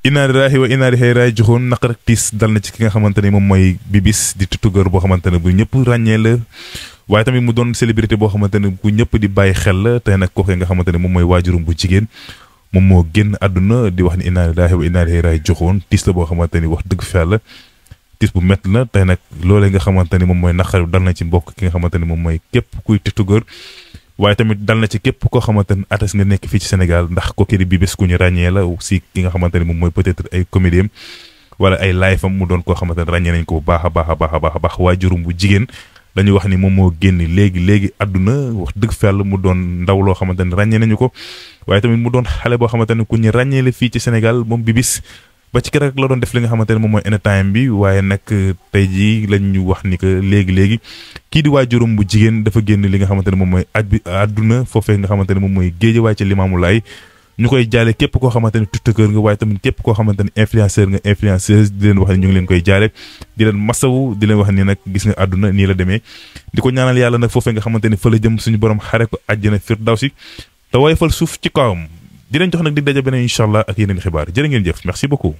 inna lillahi wa inna ilayhi raaji'uun naqar ak tiis dal na ci ki nga xamante ne moom mooy Bibis di tutugër boo xamante ne bu ñëpp ràññee la waaye tamit mu doon célébrité boo xamante ne bu ñëpp di bàyyi xel la tey nag kooku nga xamante ne moom mooy waajurum bu jigéen moom moo génn àdduna di wax ni inna lillahi wa inna ilayhi raaji'uun tiis la boo xamante ni wax dëgg fa yàlla tiis bu métti la tey nag loolee nga xamante ni moom mooy naqar dal na ci mbokk ki nga xamante ne moom mooy képp kuy tutugër waaye tamit dal na ci képp koo xamante ne artiste nga nekk fii ci Sénégal ndax kooku di Bibis ku ñu ràññee la si ki nga xamante ne moom mooy peut-être ay comédien wala ay live am mu doon koo xamante ne ràññee nañ ko bu baax a baax a baax a baax a baax waajurum bu jigéen dañuy wax ni moom moo génn léegi àdduna wax dëgg fa yàlla mu doon ndaw loo xamante ne ràññee nañu ko waaye tamit mu doon xale boo xamante ne ku ñu ràññee la fii ci Sénégal moom Bibis ba ci keroog la doon def li nga xamante ne moom mooy anytime bi waaye nag tey jii lañ ñu wax ni que léegi kii di waajuram bu jigéen dafa génn li nga xamante ne moom mooy àdduna foofee nga xamante ne moom mooy Géejawaay ci Limaamulaay ñu koy jaale képp koo xamante ne tuttëkkër nga waaye tamit képp koo xamante ne influenceur nga influenceuse di leen wax ne ñu ngi leen koy jaale di leen masawu di leen wax ni nag gis nga àdduna nii la demee di ko ñaanal yàlla nag foofee nga xamante ne fa la jëm suñu borom xare ko àjjana firdawsi te woyofal suuf ci kawam di leen jox nag di daje beneen incha allah ak yeneen xibaar jërë ngeen jëf merci beaucoup